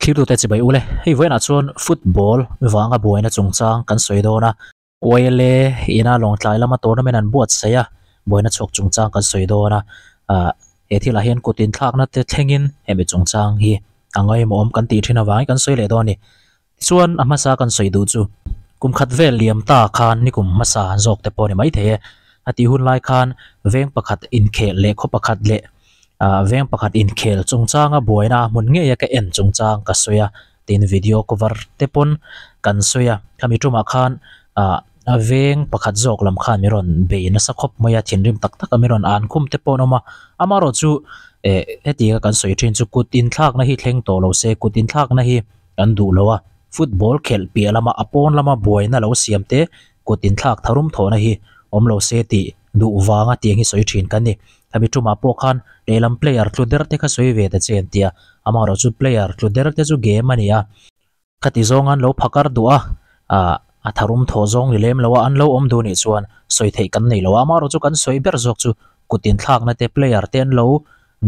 Thlirtute chibai ule, hei vawiinah chuan football vanga buaina chungchang kan sawi dawn a. YLA ina Lawngtlai lama tournament an buatsaih a, buaina chhuak chungchang kan sawi dawn a. Ahh he thilah hian kut inthlakna te thlengin hemi chungchang hi a ngaimawhawm kan tih thin avangin kan sawi leh dawn a ni. Tichuan a hmasa kan sawi duh chu kum khat vel liam ta khan nikum hmasa zawk te pawh a ni maithei e. A tih hun lai khan veng pakhat inkhel leh khaw pakhat leh ah veng pakhat inkhel chungchanga buaina a hmun ngei a ka en chungchang ka sawi a tin video cover te pawn kan sawi a khami tumah khan ah a veng pakhat zawk lam khan min rawn bei nasa khawp mai a thinrim tak tak a min rawn an khum te pawh an awm a amaherawh chu eh hetianga kan sawi thin chu kut inthlakna hi thleng tawh lo se kut inthlakna hi kan duh lo a football khelh piah lama a pawn lama buaina lo siam te kut inthlak tharum thawhna hi awm lo se tih duh vanga tiang hi sawi thin kan ni. Khami tumah pawh khan lehlam player tlu der te kha sawi ve ta che an ti a, amaherawh chu player tlu der te chu game a ni a, khati zawng an lo phakar duh a, ah a tharum thawh zawng ni lem lo a, an lo awm duh nih chuan sawi theih kan nei lo a, amaherawh chu kan sawi ber zawk chu kut inthlakna te player te an lo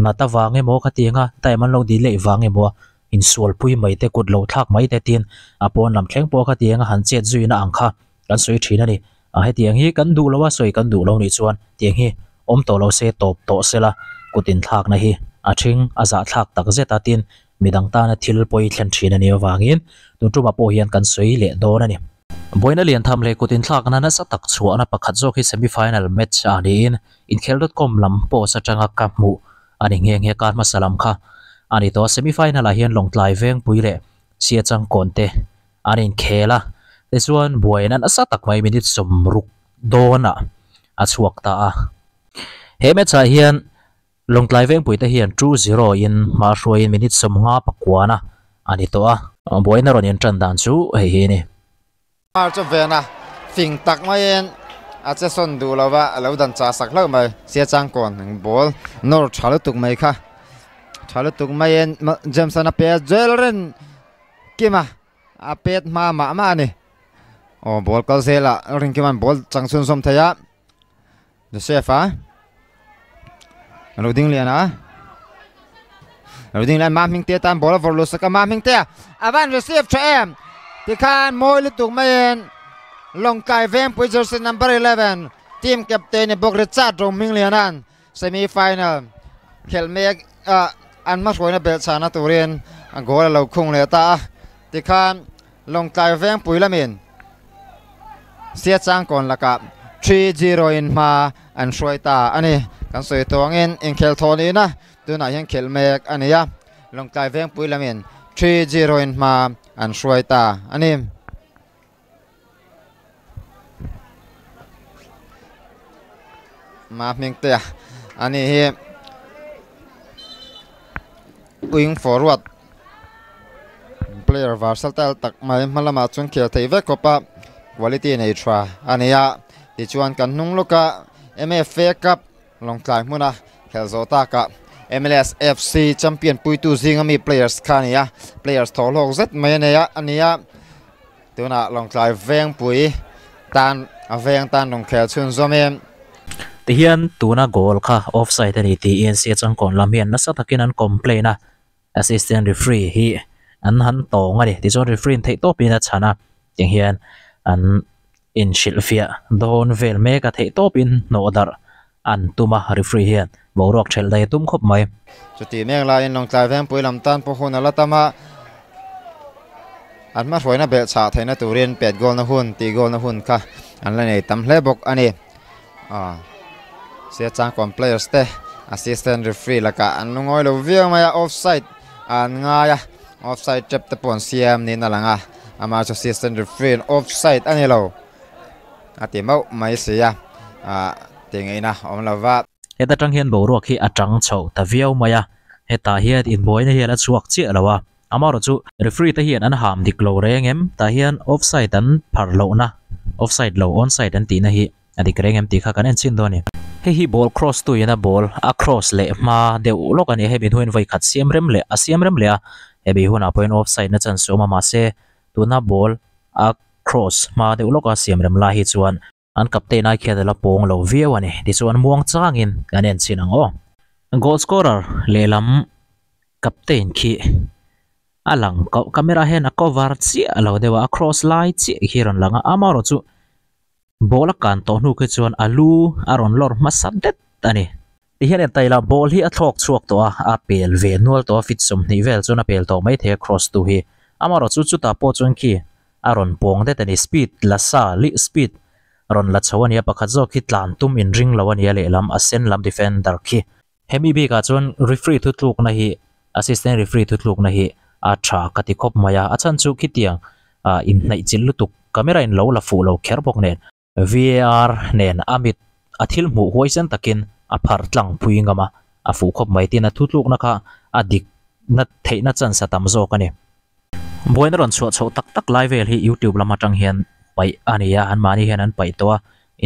nat avang emaw khatianga time an lo delay vang emaw a insualpui mai te kut lo thlak mai te tin a pawn lam thleng pawh khatianga han chet zuina ang kha kan sawi thin a ni. A hetiang hi kan duh lo a, sawi kan duh lo nih chuan tiang hi awm tawh lo se tawp tawh sela kut inthlakna hi a thing a zahthlak tak zet a tin midang tana thil pawi thlen thin a nih avangin tun tumah pawh hian kan sawi leh dawn a ni. Buaina lian tham leh kut inthlakna nasa tak chhuahna pakhat zawk hi semi final match ah niin inkhel dot com lam post atanga ka hmuh a ni nghe nghe kar hmasa lam kha a ni tawh a semi final ah hian Lawngtlai Vengpui leh Siachangkawn te an inkhel a, tichuan buaina nasa tak mai minute 60 dawnah a chhuak ta a. He match ah hian Lawngtlai Vengpui te hian 2-0 in hma hruaiin minute 50 pakuana a ni tawh a. Buaina rawn intan dan chu hei hi a ni. Mar chu vena fing tak maiin a che sawn duh lo va, a lo dan chah sak hlauh mai. Sia changkawn ball nawr tha lutuk mai kha, tha lutuk maiin Jameson a pe a, Joel Rin Kima a pet hma mah mah a ni. Aw ball kal zelah Rinkima'n ball chang chhunzawm thei a, Joseph a lo ding lian a, lo ding lian mah hming te tan ball a vawrh luh sak a, mah hming te a van receive tha em tikhan mawi lutuk maiin Lawngtlai Vengpui jersey number 11 team captain ni bawk Richard Rohmingliana'n Semi final khelh mek ah an hmahruaina belh chhahna turin goal a lo khung leh ta a, tikhan Lawngtlai Vengpui lamin Siachangkawn lakah 3-0 in hma an hruai ta a ni. Kan sawi tawh angin inkhel thawh nihna tunah hian khelh mek a ni a, Lawngtlai Vengpui lamin 3-0 in hma an hruai ta a ni. Ma hming te a ni hi wing forward player versatile tak mai hma lamah chuan khel thei vek khawp a quality nei tha a ni a tichuan kan hnung lawk a M_F_A cup Lawngtlai hmuna khelh zawh takah MLS FC champion puitu zinga mi players kha a ni a, players thaw hlawk zet mai a nei a a ni a, tunah Lawngtlai Vengpui tan a veng tan rawn khel chhunzawm em. Tihian tuna goal kha offside a ni tiin Siachangkawn lam hian nasa takin an complain a, assistant referee hi an han tawng a ni. Tichuan referee in theihtawpin a chhan a, tiang hian an inhrilhfiah dawn vel mek a theihtawpin hnawh darh an tum a, referee hian boruak thelh daih a tum khawp mai. Chutih mek laiin Lawngtlai Vengpui lam tan pawh hun a la tam a, an hmahruaina belh chhah theihna turin pet goal na hun, tih goal na hun kha an la nei tam hle bawk a ni. Aw Siachangkawn players te assistant referee lakah an lungawi lo viau mai a, offside an ngai a, offside trap te pawh an siam niin a lang a, amah chu assistant referee in offside a ni lo a ti mauh mai si a, ah ti ngaihna awm lo va. Heta tang hian boruak hi a tang chho ta viau mai a, hetah hian inbuaina hian a chhuak chiah lo a, amaherawh chu referee te hian an ham dik lo reng em, tah hian offside an phar lohna, offside lo onside an tihna hi A dik reng em tih kha kan en chin dawn a ni. Hei hi ball cross tu in a ball a cross leh hma deuh lawk a ni a, hemi hnuaiin vawi khat siam rem leh a siam rem leh a, hemi hunah pawhin offside na chance a awm a mahse tuna ball a cross hma deuh lawk a siam rem lai hi chuan an captain ai khian a la pawng lo viau a ni. Tichuan muang changin kan en chin ang aw. Goal scorer lehlam captain khi. A lang koh camera hian a cover chiah lo deuh a a cross lai chiah hi a rawn lang a amaherawhchu ball a kan tawh hnu khi chuan a lu a rawn lawr hmasa det a ni. Tihian en taila ball hi a thlawk chhuak tawh a a pel ve nual tawh a feet 20 vel chuan a pel tawh maithei a cross tu hi amaherawhchu chutah pawh chuan khi a rawn pawng det a ni speed la sa lih speed rawn la chho a ni a pakhat zawk khi tlan tum inring lo a ni a lehlam a sen lam defender khi. Hemi bikah chuan referee thutlukna hi assistant referee thutlukna hi a tha ka ti khawp mai a, a chhan chu khitiang ah inhnaih chilh lutuk camera in lo la fuh lo kher bawk nen VAR nen a mit a thil hmuh huaisen takin a phar tlang pui ngam a, a fuh khawp mai tin a thutlukna kha a dik na theihna chance a tam zawk a ni. Buaina rawn chhuah chhoh tak tak lai vel hi YouTube lam atang hian paih a ni a, anmahni hian an paih tawh a,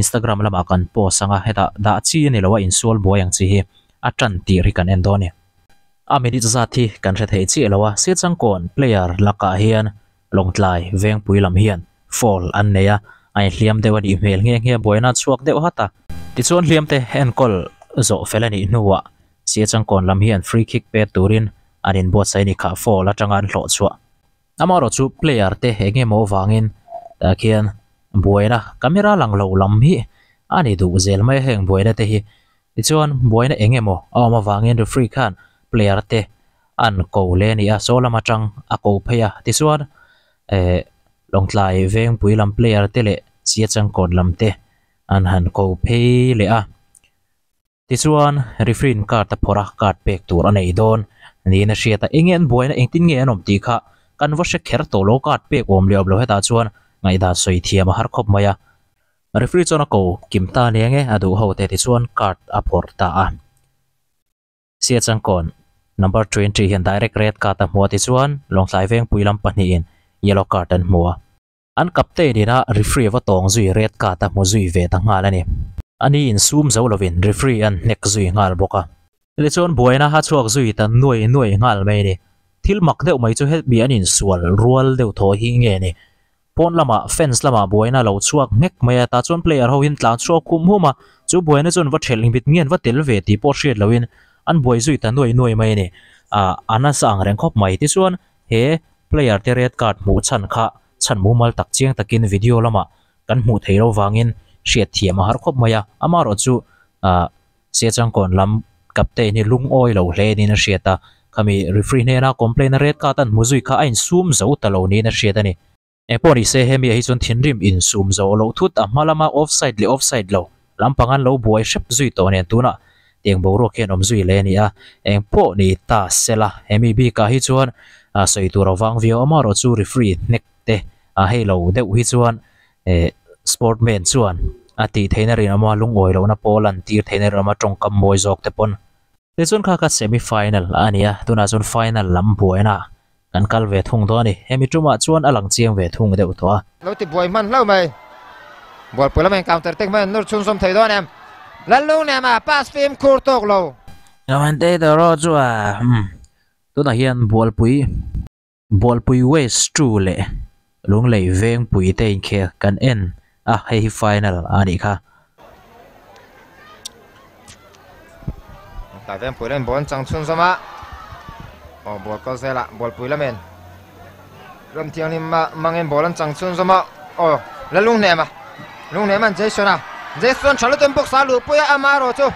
Instagram lamah kan post ang a, hetah dah chi a ni lo a, insual buai ang chi hi a tan tir hi kan en dawn a ni. A minute zat hi kan hre thei chiah lo a, Siachangkawn player lakah hian Lawngtlai Vengpui lam hian foul an nei a, a inhliam deuh a nih hmel nghe nghe buaina a chhuak deuh hat a. Tichuan hliamte enkawl zawh fel a nih hnuah Siachangkawn lam hian free kick pet turin an inbuatsaih a ni kha foul atanga an hlawh chhuah. Amaherawh chu player te eng emaw avangin tah khian buaina camera lang lo lam hi a ni duh zel mai a heng buaina te hi. Tichuan buaina eng emaw a awm avangin referee khan player te an ko leh a ni a, saw lam atang a ko phei a. Tichuan eh Lawngtlai Vengpui lam player te leh Siachangkawn lam te an han ko phei leh a. Tichuan, referee in card a phawrh a, card pek tur a nei dawn niin a hriat a, enge an buaina engtin nge an awm tih kha kan va hre kher tawh lo, card pek awm leh awm lo hetah chuan ngaihdan sawi thiam a har khawp mai a. Referee chuan a ko kim ta nia nge a duh ho te tichuan card a phawrh ta a. Siachangkawn number 20 hian direct red card a hmu a tichuan Lawngtlai Vengpui lam pahnihin yellow card an hmu a. An captain ina referee va tawng zui red card a hmu zui ve ta nghal a ni. Ani insum zo lovin referee an hnek zui nghal bawk a. Tichuan buaina a chhuak zui ta nuai nuai nghal mai a ni. Thil mak deuh mai chu hemi an insual rual deuh thaw hi nge ni. Pawn lamah fence lamah buaina a lo chhuak nghek mai a, tah chuan player ho in tlan chhuak hum hum a, chu buaina chuan va thelh mit nge an va tel ve tih pawh hriat lohin an buai zui ta nuai nuai mai a ni. Ah a nasa ang reng khawp mai. Tichuan he player te red card hmuh chhan kha chhan mumal tak chiang takin video lamah kan hmuh theih loh vangin hriat thiam a har khawp mai a, amaherawh chu ah Siachangkawn lam captain hi lungawi lo hle niin a hriat a, khami referee hnena complain a red card an hmu zui kha a insum zo ta lo niin a hriat a ni. Engpawh ni se hemi ah hi chuan thinrim insum zo loh thut a hma lama offside leh offside lo lampang an lo buai hrep zui tawh nen tunah tiang boruak hian awm zui leh a ni a, engpawh ni ta sela hemi bikah hi chuan sawi tur a vang viau amaherawh chu referee hnek te a hei lo deuh hi chuan eh sportman chuan a tih theihna rinawm a lungawi lohna pawl an tir theihna rinawm a tawngkam mawi zawk te pawn. Tichuan kha kha semi final a ni a, tunah chuan final lam buaina kan kal ve thung dawn a ni. Hemi tumah chuan a lang chiang ve thung deuh tawh a. Lo ti buai hman hlauh mai. Bualpui lama in counter tek hman nur chhunzawm thei dawn em? Lallungnema pass fimkhur tawk lo. Commentator aw chu a umm tunah hian Bualpui Bualpui West 2 leh Lunglei Vengpui te inkhel kan en a hei hi final a nih kha. Tlai Vengpui lamin ball an chang chhunzawm a, aw ball kal zel a Bualpui lamin ram thianghlim mangin ball an chang chhunzawm a, aw la lunghnema lunghnema'n Jason a, Jason tha lutuk in box a luhpui a amaherawh chu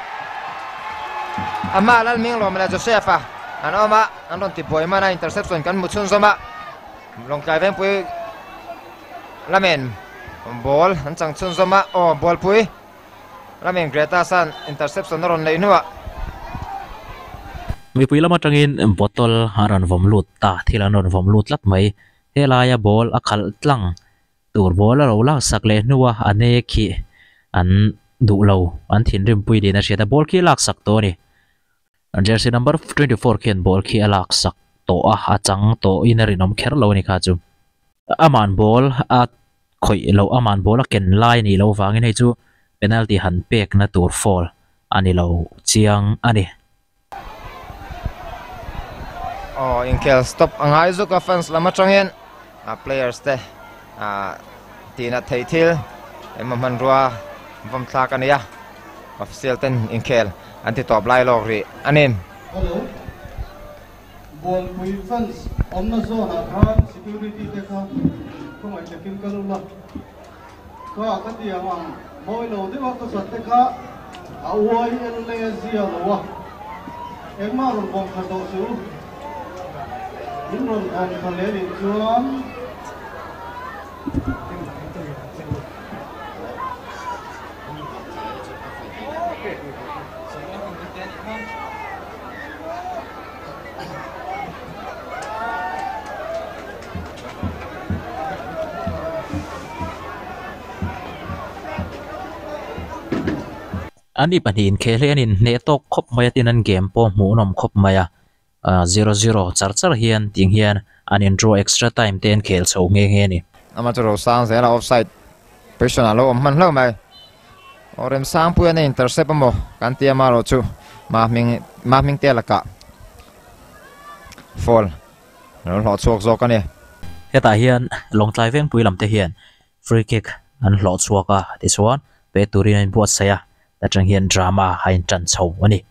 ama Lalminglawma leh Joseph a an awm a, an rawn ti buai hman a interception kan hmu chhunzawm a, Lawngtlai Vengpui lamin ball an chang chhunzawm a, aw Bualpui lamin Greta San interception a rawn neih hnuah. Mipui lam atangin bottle a rawn vawm lut ta, thil an rawn vawm lut tlat mai. Helaia ball a khalh tlang tur ball a lo laksak leh hnua a nek hi an duh lo, an thinrimpui niin a hriat a, ball khi a laksak tawh a ni. Jersey number 24 khian ball khi a laksak tawh a, a chang tawh in a rinawm kher lo a ni kha chu. Aman ball a khawih loh, aman ball a ken lai a nih loh vangin hei chu penalty han pekna tur foul a ni lo chiang a ni. Aw inkhel stop a ngai zuk a fans lam atangin a players te ah tihna theih thil emaw hmanrua vawm thlak a ni a official ten inkhel an ti tawp lai lawk rih a ni. Bualpui fans awmna zawnah khan security te kha khawngaih takin kal ula. Kha ka ti ang ang mawi lo deuha ka sat te kha a YLA zia lo a, engmah rawn vawm kha tawh suh u. In rawn vawm kha leh nih chuan. Ani pahnih inkhel hi an inhneh tawk khawp mai a tin an game pawh hmuhnawm khawp mai a ah zero zero char char hian tih hian an in draw extra time te an khel chho nghe nghe a ni. Ama chu Rosang zela offside position ah lo awm hman hlauh mai. Aw Remsangpuia na intercept amaw kan ti ama erawh chu Mahming Mahmingtea lakah foul a lo hlawh chhuak zawk a ni. Hetah hian Lawngtlai Vengpui lam te hian free kick an hlawh chhuak a tichuan pe turin an inbuatsaih a, atang hian drama a intan chho a ni.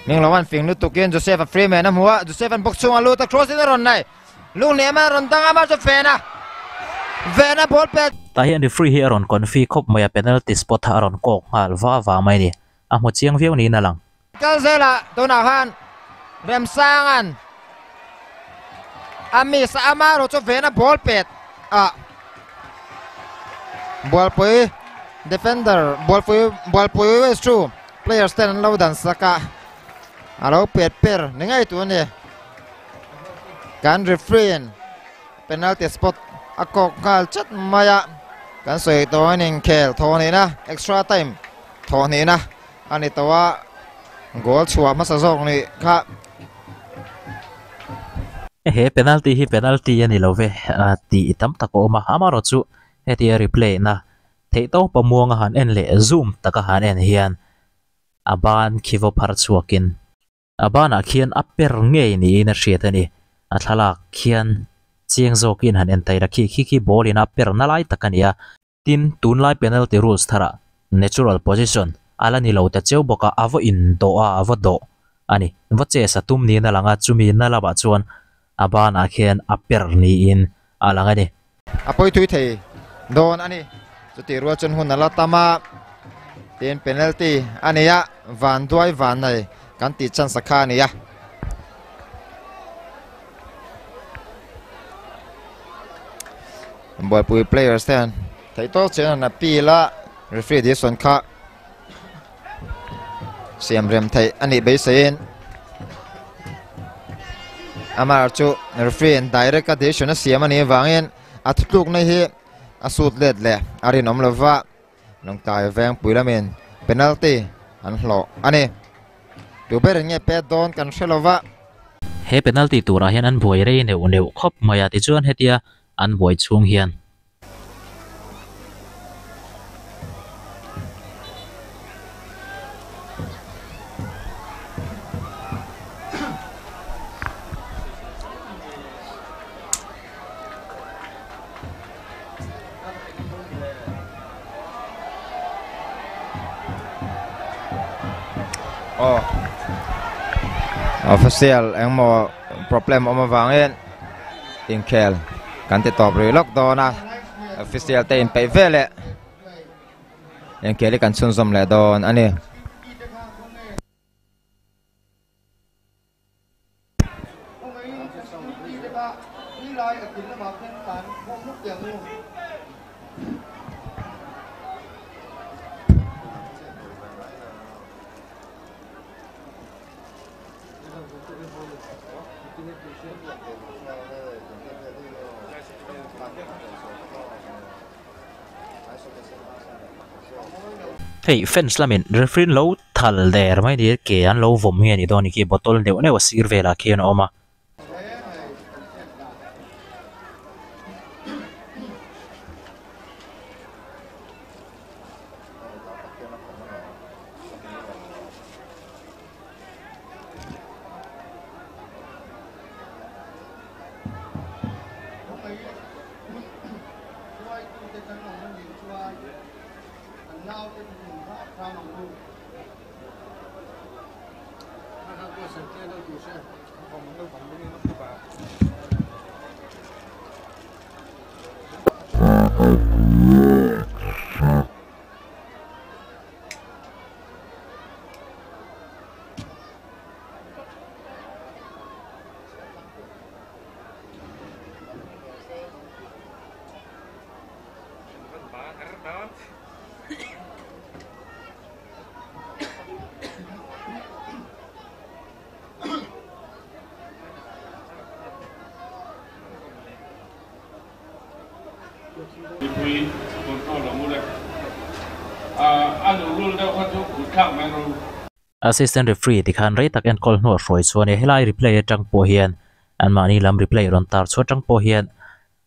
Ming lo an fing lutukin Joseph a Freeman a hmu a, Joseph an box chhungah lut a, cross in a rawn nei. Lung leh a rawn dang a, mahse Vena Vena ball pet. Tah hian referee hi a rawn confi khawp mai a, penalty spot a rawn kawk nghal va va mai a ni. A hmu chiang viau niin a lang. Kal zelah tunah khan Remsanga'n a miss a, ama erawh chu Vena ball pet a Bualpui defender Bualpui Bualpui West chu players ten an lo dan sak a, a lo pet per ni ngei tur a ni. Kan referee in penalty spot a kawk nghal chat mai a, kan sawi tawh in inkhel thawh nihna extra time thawh nihna a ni tawh a, goal chhuah hmasa zawk nih kha. He penalty hi penalty a ni lo ve tih tam tak a awm a, amaherawh chu hetia replay na theih tawp a muanga han en leh zoom taka han en hian a ban khi vaw phar chhuakin A banah khian a per ngei niin a hriat a ni. A thlalak khian chiang zawkin han en taih la khi khi khi ball in a per na lai tak a ni a. Tin, tunlai penalty rules tharah natural position a la ni lo ta cheu bawk a, a va indawh a, a va dawh a ni. Va chess a tum niin a lang a, chumi na lamah chuan a banah khian a per niin a lang a ni. A pawi thui thei dawn a ni. Chutih rual chuan hun a la tam a, tin penalty a nei a, van duai van nei kan tih chance a kha a ni a. Buaipui players te han theih tawk chian an appeal a, referee decision kha siam rem theih a nih beiseiin amah chu referee in direct a decision a siam a nih avangin a thutlukna hi a sut let leh a rinawm lova Lawngtlai Vengpui lamin penalty an hlawh a ni. Tu berin nge pet dawn kan hre lova. He penalty turah hian an buai rei neuh neuh khawp mai a tichuan hetia an buai chhung hian Aw official engmaw problem awm avangin inkhel kan ti tawp rih lawk dawn a official te inpeih ve leh inkhel hi kan chhunzawm leh dawn a ni. Hei fans lamin referee an lo thal der mai ni ke an lo vawm nge ni dawn ni khi bottle neuh neuh a sir velah khian a awm a. Mipui control ang u le. A luhlul deuh kha chu kut thlak mai rawh u. Assistant referee ti khan rei tak enkawl hnuah hruai chuan e helai replay atang pawh hian anmahni lam replay rawn tar chhuah atang pawh hian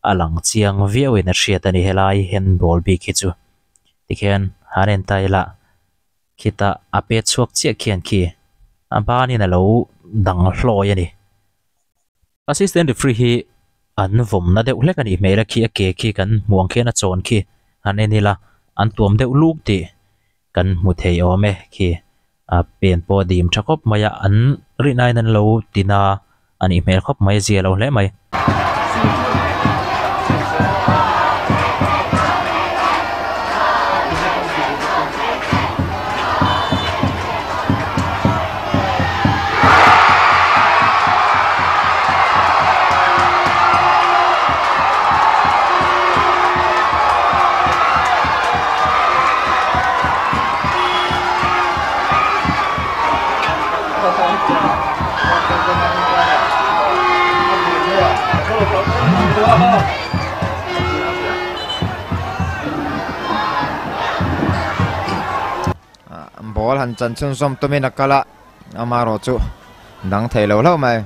a lang chiang viau in a hriat a ni helai handball bik hi chu tikhian han en ta ila khitah a pet chhuak chiah khian khi a banin a lo dang hlawi a ni. Assistant referee hi an vawmna deuh hlek a nih hmel a khi a ke khi kan hmuh ang khian a chawn khi han en ila an tuam deuh luk tih kan hmu thei awm e khi a pen pawh a dim tha khawp mai a an rin aiin an lo tina a nih hmel khawp mai a zia lo hle mai. Ball han chan chhunzawm tumin a kal a, amaherawh chu dang thei lo hlauh mai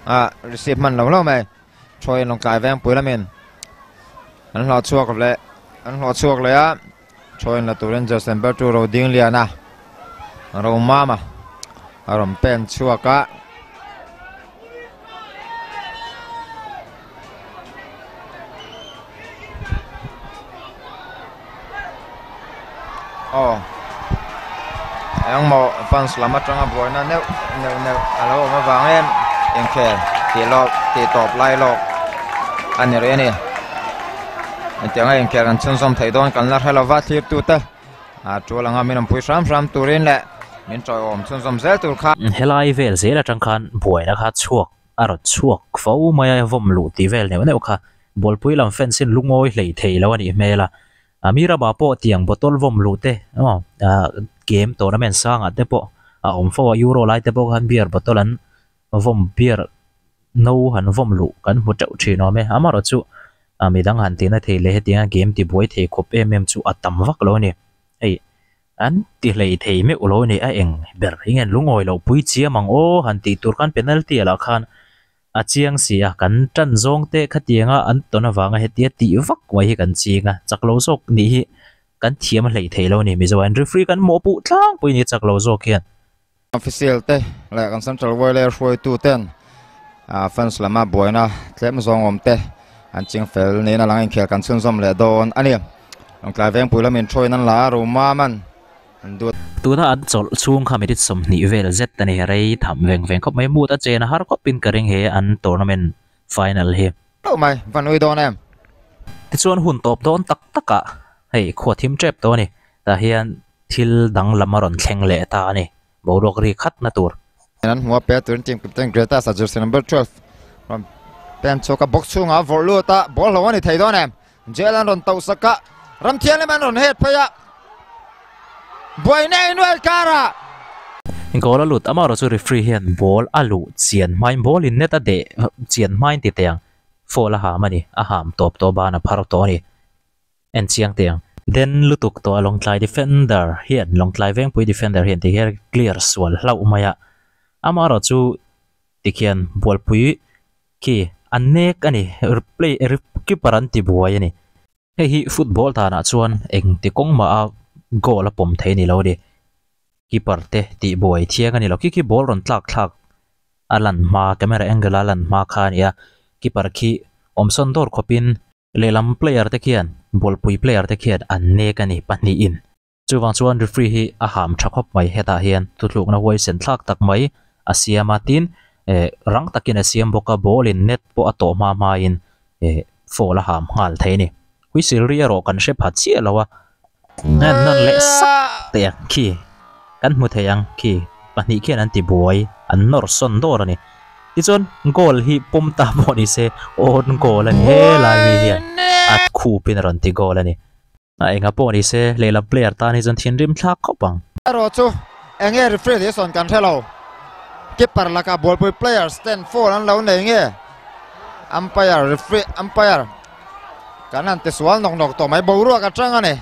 a receive hman lo hlauh mai. Thawin Lawngtlai Vengpui lamin an hlawh chhuak leh an hlawh chhuak leh a, Thawin la turin Joseph Bertu Rodingliana Romama a rawn pen chhuak a. Aw engmaw fans lam atanga buaina neuh neuh neuh a lo awm avangin inkhel tih lawk tih tawp lai lawk a ni rih a ni hetianga inkhel kan chhunzawm theih dawn kan la hre lova thlirtute a tul anga min awmpui hram hram turin leh min tawiawm chhunzawm zel tur kha. Helai vel zel atang khan buaina kha chhuak a rawn chhuak fo mai a vawm luh tih vel neuh neuh kha bawlpui lam fence in lungawi hlei thei lo a nih hmel a. Amiraba pawh tiang bottle vawm luh te emaw game tournament sangah te pawh a awm fo a, Euro lai te pawh khan beer bottle an vawm beer no han vawm luh kan hmu teuh thin awm e. Amaherawhchu midang han tihna thei leh hetianga game tibuai thei khawp em em chu a tam vak lo a ni. Hei an ti hlei thei meuh lo a ni, a eng ber hi nge lungawi loh pui chiam ang aw han tih tur khan penalty ah lah khan A chiang si a, kan tan zawng te khatianga an tawn avanga hetia tih vak mai hi kan ching a, chak lo zawk nih hi kan thiam hleih theih lo a ni. Mizo hian referee kan mawhpuh tlangpui ni chak lo zawk hian. Official te leh kan Central Wile hruaitu ten fans lama buaina tlem zawng awm te an ching fel niin a lang a, inkhel kan chhunzawm leh dawn a ni. Lawngtlai Vengpui lamin Troy nan la a, Romaman Tuna an chawlh chhung kha minute 20 vel zet a ni. Rei tham veng veng khawp mai. Mood a chen a har khawpin ka ring he an tournament final hi. Hlauh mai, va nui dawn em? Tichuan hun tawp dawn tak takah hei khua thim tep tawh a ni. Tah hian thil danglam a rawn thleng leh ta a ni. Boruak ri khatna tur. An hmu a, pe turin team captain Greta sa jersey number 12 rawn pen chhuak a, box chhungah a vawrh lut a, ball hlauh a ni thei dawn em? Jail an rawn tauh sak a, Ramthianghlim an rawn het phei a, buaina inrual karah. Goal a lut amaherawh chu referee hian ball a luh chian hmain ball in net a deh chian hmain ti teh ang, foul a ham a ni, a ham tawp tawh ban a phar tawh a ni, en chiang teh ang. Den lutuk tawh a Lawngtlai defender hian Lawngtlai Vengpui defender hian ti hian clear sual hlauh mai a, amaherawh chu tikhian bualpui Khi a nek a ni, play keeper an ti buai a ni. Hei hi football danah chuan engti kawng mah a goal a pawm thei a ni lo a ni. Keeper te tih buai thiang a ni lo. Khi khi ball rawn tlak thlak a lan hma, camera angle a lan hma kha a ni a. Keeper khi awmsawn dawr khawpin lehlam player te khian, bawlpui player te khian an nek a ni pahnihin. Chuvang chuan referee hi a ham tha khawp mai, hetah hian thutlukna huaisen thlak tak mai a siam a tin eh rang takin a siam bawk a ball in net pawh a tawh hma hma in eh foul a ham nghal thei a ni whistle ri erawh kan hre pha chiah lo a en nawn leh sak teh ang khi kan hmu thei ang khi pahnih khian an ti buai an nawr sawn dawr a ni tichuan goal hi pawm ta pawh ni se awn goal a ni helai mi hian a khupin a rawn ti goal a ni. A enga pawh ni se, lehlam player tan hi chuan thinrim thlak khawp ang. Erawh chu eng nge referee leh sawn kan hre lo. Keeper lakah ballpui players ten foul an lo nei nge? Umpire, referee, umpire kan han ti sual nawk nawk tawh mai boruak atang a ni.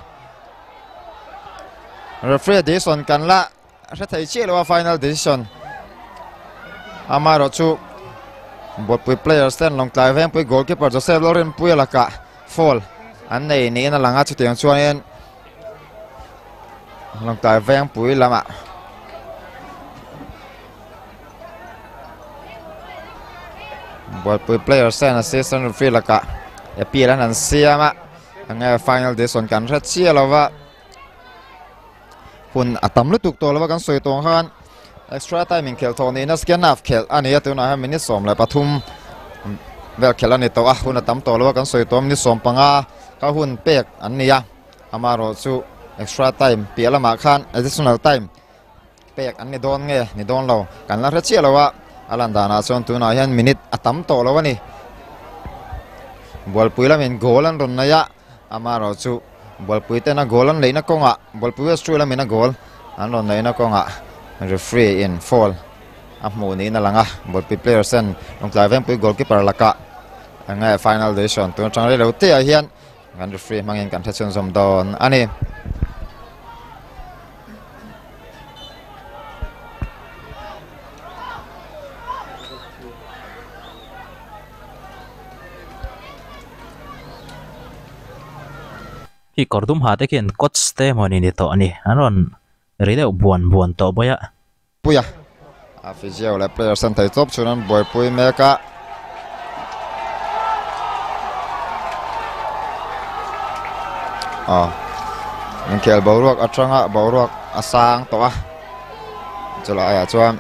Referee decision kan la hre thei chiah lo a final decision. Amaherawh chu ballpui players ten Lawngtlai Vengpui goalkeeper Joseph Lalrinpuia lakah foul an nei niin a lang a chutiang chuanin Lawngtlai Vengpui lamah ballpui players ten assistant referee lakah appeal an han siam a enge final decision kan hre chiah lo va. Hun a tam lutuk tawh lova kan sawi tawh ang khan extra time inkhelh thawh nihna second half khelh a ni a tunah hian minute 13 vel khelh a ni tawh a hun a tam tawh lova kan sawi tawh a minute 15 kha hun pek an ni a amaherawh chu extra time piah lamah khan additional time pek an ni dawn nge ni dawn lo kan la hre chiah lo a a lan danah chuan tunah hian minute a tam tawh lo a ni Bualpui lamin goal an rawn nei a. Amaherawh chu Bualpui tena goal an leihna kawngah Bualpui West True lamina goal an rawn leihna kawngah referee in foul a hmuh niin a lang a, Bualpui players ten Lawngtlai Vengpui goalkeeper lakah eng nge final decision tun atang rei lo te ah hian kan referee hmangin kan hre chhunzawm dawn a ni. Hi kawr dum ha te khian coach te mawni ni tawh a ni an rawn ri deuh buan buan tawh bawih a. Puia a physio leh players an thei tawp chhun an buaipui mek a. Aw inkhel boruak atanga boruak a sang tawh a chulaiah chuan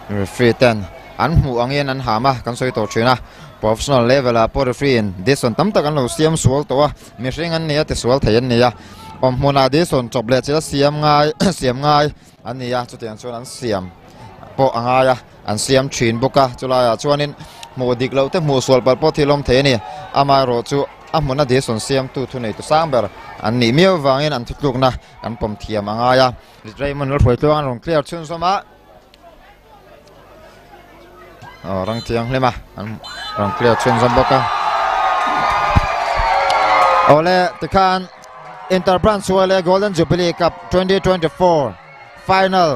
referee ten an hmuh angin an ham a kan sawi tawh thin a professional level ah pawh referee in decision tam tak an lo siam sual tawh a mihring an ni a tisual thei an ni a awm hmunah decision chawp leh chil a siam ngai siam ngai an ni a chutiang chuan an siam pawh a ngai a an siam thin bawk a chulaiah chuanin hmuh dik loh te hmuh sual palh pawh thil awm thei a ni amaherawh chu a hmuna decision siamtu thuneitu sang ber an nih miau vangin an thutlukna kan pawm thiam a ngai a Raymond Lalhruaitluang an rawn clear chhunzawm a. Aw rang thianghlim a an rawn clear chhunzawm bawk a. Awle tikhan Interbranch Suale Golden Jubilee Cup 2024 final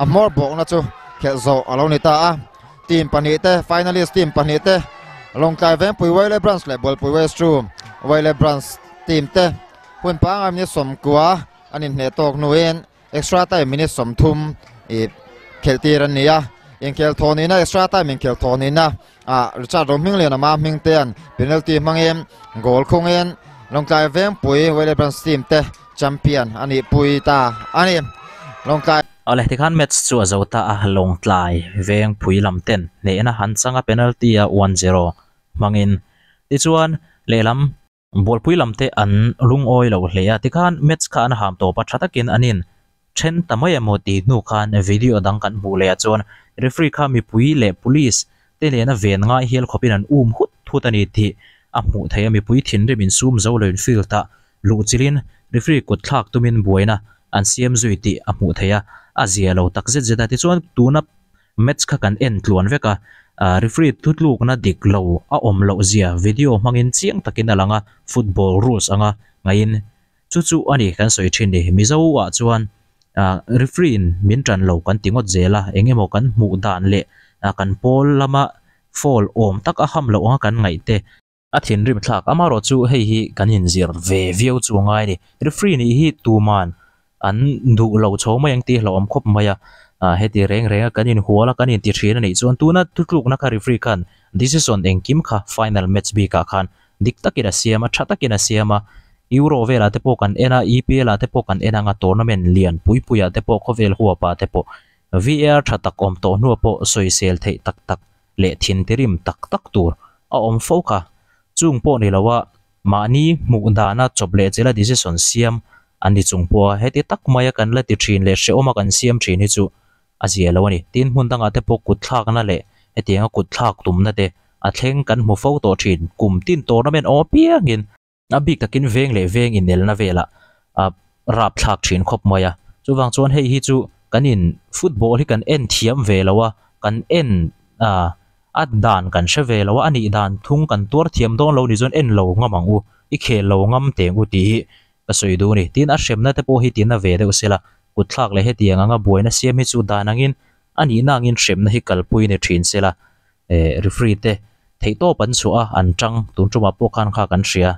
a hmawr bawkna chu khelh zawh a lo ni ta a. Team pahnih te finalist team pahnih te Lawngtlai Vengpui Wale Branch leh Bualpui West Room Wale Branch team te hun pangngai minute 90 an inhneh tawk hnuin extra time minute 30 ih khelh tir an ni a inkhel thaw nihna extra time inkhel thaw nihna ah Richard Rohminglian ama hming te an penalty hmangin goal khungin Lawngtlai Vengpui Wele Branch team te champion a nih pui ta a ni Lawngtlai Awle tikhan match chu a zo ta a Lawngtlai Vengpui lam ten hnehna han chang a penalty a 1-0 hmangin tichuan lehlam Bualpui lam te an lungawi lo hle a, tikhan match kha an ham tawp a, tha takin an in then ta mai emaw tih hnu khan video dang kan hmuh leh ah chuan referee kha mipui leh police te nena ven ngai hial khawpin an um hut hut a ni tih a hmuh theih a, mipui thinrim insum zo lo in field ah luh chilhin referee kut thlak tumin buaina an siam zui tih a hmuh theih a, a zia lo tak zet zet a, tichuan tuna Match kha kan en tluan vek a, referee thutlukna dik lo a awm loh zia video hmangin chiang takin a lang a, football rules anga ngaihin chu chu a ni kan sawi thin ni. Mizo ah chuan referee in min tan lo kan ti ngawt zel a, eng emaw kan hmuh dan leh kan pawl lama foul awm tak a ham loh anga kan ngaih te, A thinrim thlak amaherawh chu hei hi kan inzir ve viau chu a ngai a ni. Referee nih hi tuman an duh lo chho mai ang tih hlauhawm khawp mai a. Heti reng reng a kan inhual a kan inti thin a nih chuan tuna thutlukna kha referee khan decision engkim kha final match bikah khan dik takin a siam a, tha takin a siam a. Euro velah te pawh kan en a, EPL ah te pawh kan en ang a, tournament lian pui puiah te pawh khawvel huapah te pawh. VAR tha tak awm tawh hnuah pawh sawisel theih tak tak leh thintirim tak tak tur a awm fo kha. Chung pawh ni loa mahni hmuh dana chawp leh chela decision siam an ni chung pawha heti tak maia kan la ti thin leh hrehawma kan siam thin hi chu a zia lo a ni. Tin, hmun dangah te pawh kut thlakna leh hetianga kut thlak tumna te a thleng kan hmu fo tawh thin. Kum tin tournament awm apiangin A bik takin veng leh veng inelna velah a rap thlak thin khawp mai a. Chuvang chuan hei hi chu kan in football hi kan en thiam ve lo a, kan en a dan kan hre ve lo a, a nih dan thung kan tuar thiam dawn lo ni chuan en lo ngam ang u, i khel lo ngam teng u tih hi ka sawi duh a ni. Tin, a hremna te pawh hi tina ve deuh sela, kut thlak leh hetiang anga buaina siam hi chu dan angin a nihna angin hremna hi kalpui ni thin sela, Referee te theihtawp an chhuah a, an tang tun tumah pawh khan kha kan hria.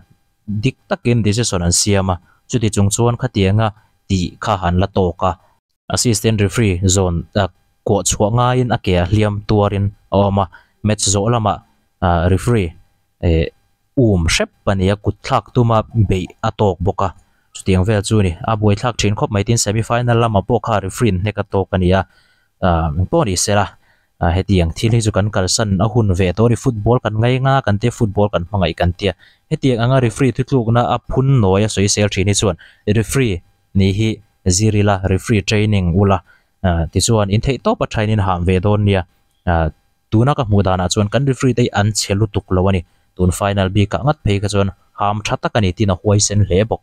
Dik takin decision an siam a, chuti chung chuan khatianga tih kha an la tawk a. Assistant referee zawn kuah chhuah ngaiin a ke a hliam tuarin a awm a, match zawh lamah referee um hrep a ni a, kut thlak tuma beih a tawk bawk a, chutiang vel chu a ni. A buaithlak thin khawp mai tin semi final lamah pawh kha referee in hnek a tawk a ni a, engpawh ni sela hetiang thil hi chu kan kalsan a hun ve tawh a ni. Football kan ngai nga kan tia, football kan hmangaih kan tia, hetiang anga referee thutlukna a phun nawi a sawisel thin hi chuan referee ni hi zir ila, referee training ula tichuan intheihtawp a thain in ham ve dawn nia. Tuna ka hmuh danah chuan kan referee te hi an chhe lutuk lo a ni. Tun final bikah ngat phei kha chuan ham tha tak a ni tiin a huaisen hle bawk.